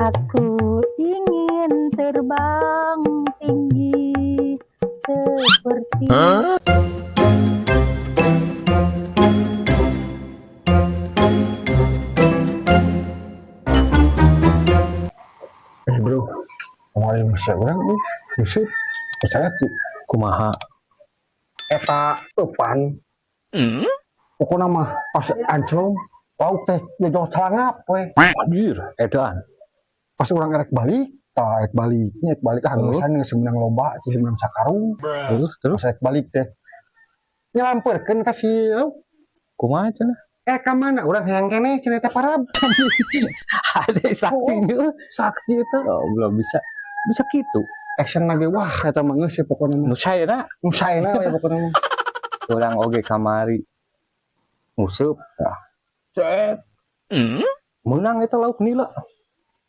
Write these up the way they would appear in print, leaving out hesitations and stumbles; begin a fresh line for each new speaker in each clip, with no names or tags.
Aku ingin terbang tinggi seperti
Eh bro, kemarin masih orang nih, Yusuf, percaya tuh.
Kumaha?
Eta eupan, pokoknya mah pas anclong, lauk teh jojo calangap we.
Anjir, edan.
Pas urang erek balik, tah erek balik, nya erek balik ah ngeusan geus meunang loba, geus meunang sakarung.
Terus terus
Terus erek balik teh. Nyalampeurkeun ka si lauk.
Kumaha cenah?
Eh ka mana? Urang hayang keneh cenah eta parab.
Ada sakti nu.
Sakti eta.
Oh, belum bisa. Bisa gitu.
Action lagi wah eta mah geus ya pokoknya mah.
Nu saena.
Nu saena we pokoknya mah.
Urang oge kamari. Nguseup tah. Cet. Menang eta lauk nila.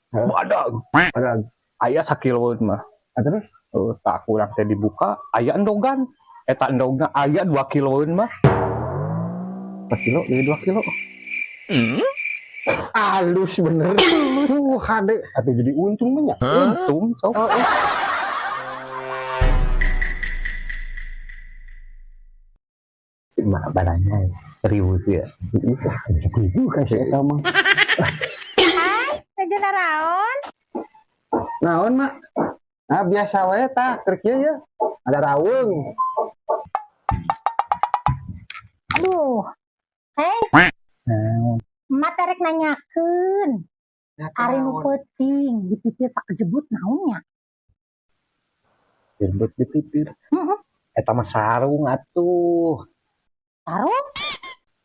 Badag.
Badag.
Aya sakiloeun mah.
Ah, terus.
Oh, tah kurang teh dibuka, aya endogan. Eta endogna aya 2 kiloeun mah. 2 kilo, jadi 2 kilo.
Halus bener. Hade. Atuh jadi untung mah nya.
Untung sok.
Oh, oh.
Mana barangnya ribu ya.
Ih, ribu kan si eta mah.
Hai, nuju naraon?
Naon, Mak? Nah, biasa wae tah keur kieu ya. Ada raweung.
Aduh. Hei,
Naon?
Emak terek nanyakeun. Ari nu peuting di pipir pak kejebut naonnya?
Jebut di pipir.
Heeh.
Eta mah sarung atuh.
Sarung?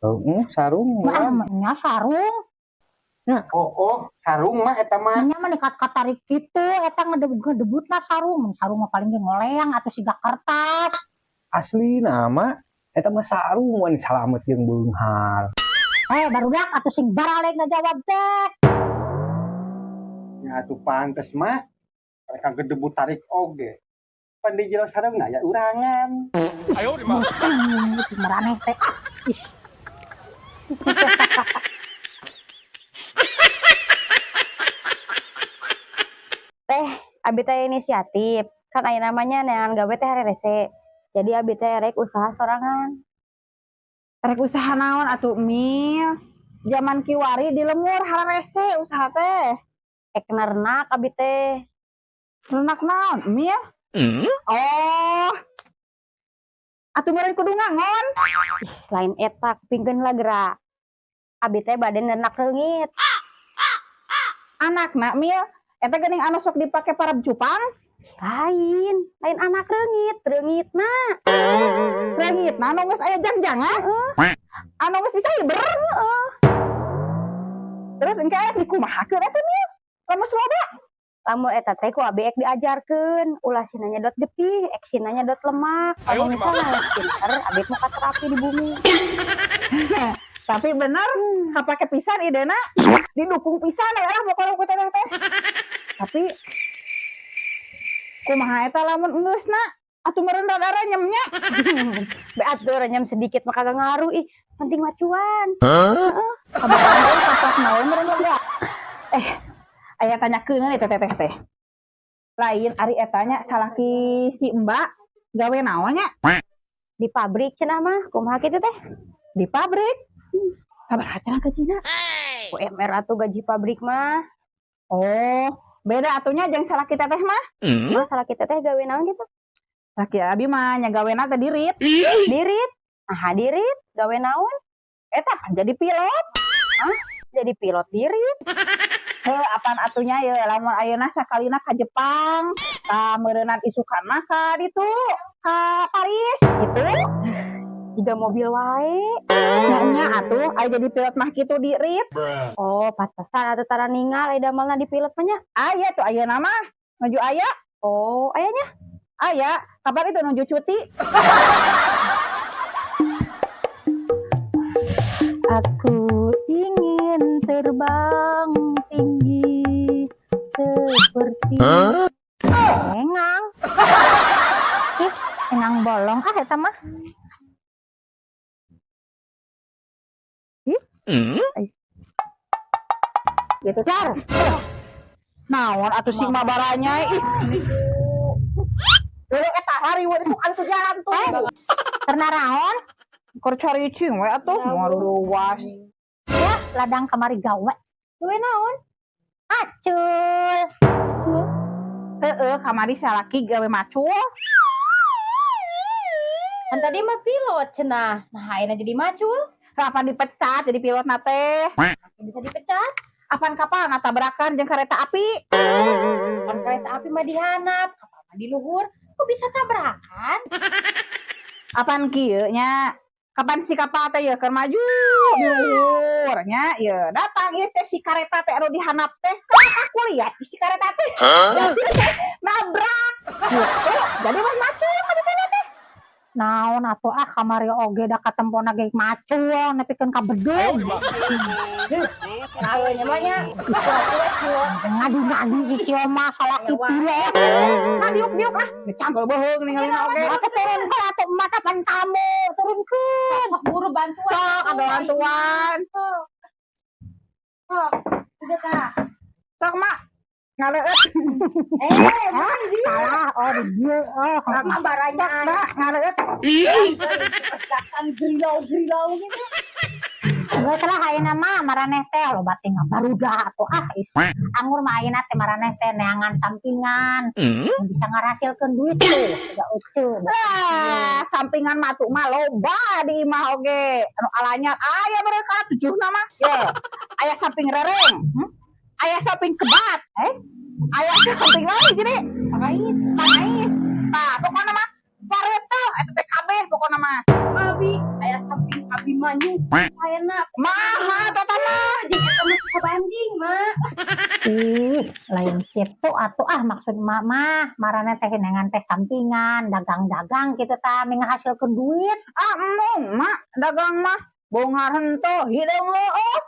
Heeh, sarung.
Mah nya sarung.
Oh, oh, sarung mah eta mah.
Nya mah nekat katarik kitu eta ngedebut-ngedebutna sarung. Mun sarung mah paling ge ngoleang atau siga kertas.
Asli nama eta mah sarung wani salamet jeung beunghar.
Eh, barudak atuh sing baralek ngajawab teh.
Ya atuh pantes mah. Mereka gedebut tarik oge. Pan di jero sarung aya urangan.
Maraneh teh. Ah, ih.
Teh, abi teh inisiatif. Kan aya namanya neangan gawe teh rese. Jadi abi teh rek usaha sorangan.
Rek usaha naon atuh, Mil? Zaman kiwari di lemur hararese usaha teh.
Rek nernak abi teh.
Nernak naon, Mil? Oh. Atuh meureun kudu ngangon.
Ih, lain eta kupingkeun lah geura. Abi teh bade nernak reungit.
Anakna, Mil, eta geuning anu sok dipake parab cupang?
Lain, lain anak reungit, reungitna.
Reungitna anu geus aya jangjangan? Anu geus bisa hiber? Terus engke arek dikumahakeun eta, Mil? Lamun loba?
Lamun eta teh ku abi ek diajarkeun, ulah sina nyedot getih, ek sina nyedot lemak. Kalau misalnya geus pinter, abi mau terapi di bumi.
Tapi bener, kapake pisan idena, didukung pisan ya lah pokoknya ku teteh teh. Tapi kumaha eta lamun geusna? Atuh meureun rada renyemnya.
Be atuh renyem sedikit mah kagak ngaruh ih, penting mah cuan.
Kabaran euy kapak naon meureun lega. Eh, aya tanyakeun eta teteh teh. Lain ari eta nya salaki si Mbak gawe naon nya?
Di pabrik cenah mah, kumaha kitu teh?
Di pabrik. Sabaraha cenah gajina?
UMR atuh gaji pabrik mah.
Oh, beda atunya jeung salaki teteh mah.
Mah salaki teteh gawe naon gitu?
Salaki abi mah nya gawena teh dirit.
Dirit. Nah, dirit gawe naon?
Eta pan jadi pilot.
Hah? Jadi pilot dirit.
Heuh, apaan atunya ye lamun ayeuna sakalina ka Jepang, ka meureunan isukan mah ka ditu, ka Paris gitu.
Tiga mobil wae.
Nya atuh aya jadi pilot mah kitu dirit.
Oh, pantesan atuh tara ningal aya damelna di pilot mah nya.
Aya tuh ayeuna mah nuju aya.
Oh, ayanya?
Aya, kabar itu nuju cuti.
Aku ingin terbang tinggi seperti engang. Ih, engang bolong ah eta mah. Ih. Gitu, Car.
Naon atuh si mah baranya ih. Leuh eta hariweuh itu kan jalan tuh.
Karena raon.
Keur caricing we atuh ngaruruas.
Ya, ladang kamari gawe.
Gawe naon?
Acul.
Heeh, kamari salaki gawe macul.
Kan tadi mah pilot cenah. Nah, ayeuna jadi macul.
Kapan dipecat jadi pilot na teh?
Bisa dipecat.
Apan kapal tabrakan jeung kereta api?
Kan kereta api mah dihanap, kapal mah di luhur. Kok bisa tabrakan?
Apan kieu nya? Kapan si kapal teh ye keur maju di luhur nya ye datang ieu teh si kareta teh anu dihanap teh kan aku lihat si kareta teh jadi teh nabrak gitu jadi mah macul kabeh teh.
Naon atuh ah, kamari oge da katempona ge macul nepikeun ka bedug.
Nah, nya mah nya.
Ngadu-ngadu si Cio mah salaki pilot.
Nah, diuk-diuk ah canggul bohong ningalina oge.
Atuh turunkeun atuh emak teh pan tamu, turunkeun.
Sok buru bantuan.
Sok ada bantuan.
Sok. Udah tah.
Sok mak ngaleueut.
Eh,
Ah, salah, oh di dieu, oh.
Mak
baranya.
Sok mak ngaleueut.
Kan gerilau-gerilau gitu.
Geus lah ayeuna mah maraneh teh loba teh ngabarudak atuh ah is. Anggur mah ayeuna teh maraneh teh neangan sampingan. Bisa ngarasilkeun duit tuh, siga euceu.
Lah, sampingan mah tuh mah loba di imah oge. Anu alanyar aya mereka tujuhna mah. Ye. Aya samping rereng. Aya samping kebat, eh? Aya samping lagi jadi
Pangais.
pangais. Tah, pokokna mah pareuteung eta teh kabeh pokokna mah.
Abi, aya samping Abimanyu. Ayeuna
Maha eta mah.
jeung eta mah suka banjing, Mak.
Ih, lain kitu atuh ah, maksud mama maraneh teh neangan teh sampingan, dagang-dagang gitu tah minghasilkeun duit.
Ah, embung mak dagang mah bongar henteu hideung leueuh.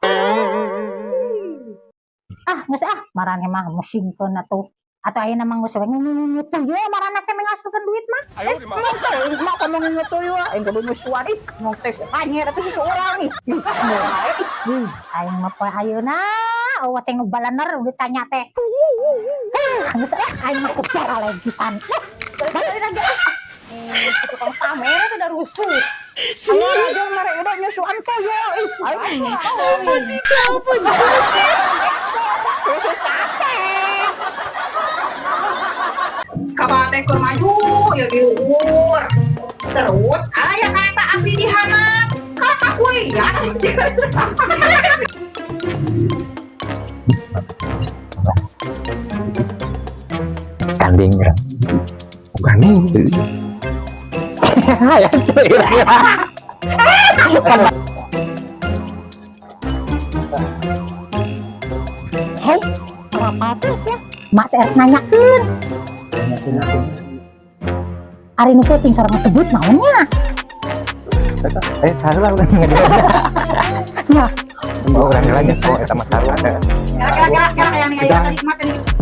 Ah, geus ah, maraneh mah musingkeun atuh. Atau ayeuna mah geus we ngingut ye maraneh teh minghasilkeun duit mah.
Emang teh mak kamu nginget tuyul aing kudu nyusuan ih mong teh panyer atuh seseorang ih. Ih, wae ih.
Ih, aing mah poe ayeuna eueuh teh nu balaner ditanya teh. Ah, geus ah, aing mah kubar pisan.
Balik lagi ah. Eh, tukang pamer itu udah rusuh.
Ayo aja mere udah nyusuan tuyul ih. Aing
Apa sih itu? Apa sih?
Rusuh kasep. Kapal teh keur maju ya di luhur. Terus aya kereta api di handap. Kan aku lihat.
Kanding ya.
Gandeng.
Ya,
Hei, apa terus ya? Mak teh erek nanyakeun. Ari nu peuting sorang sebut naonnya?
Eh, sarua urang
Ya.
Oh, urang lagi. Oh, eta mah sarua.
Kira-kira kira yang nih tadi mah tadi.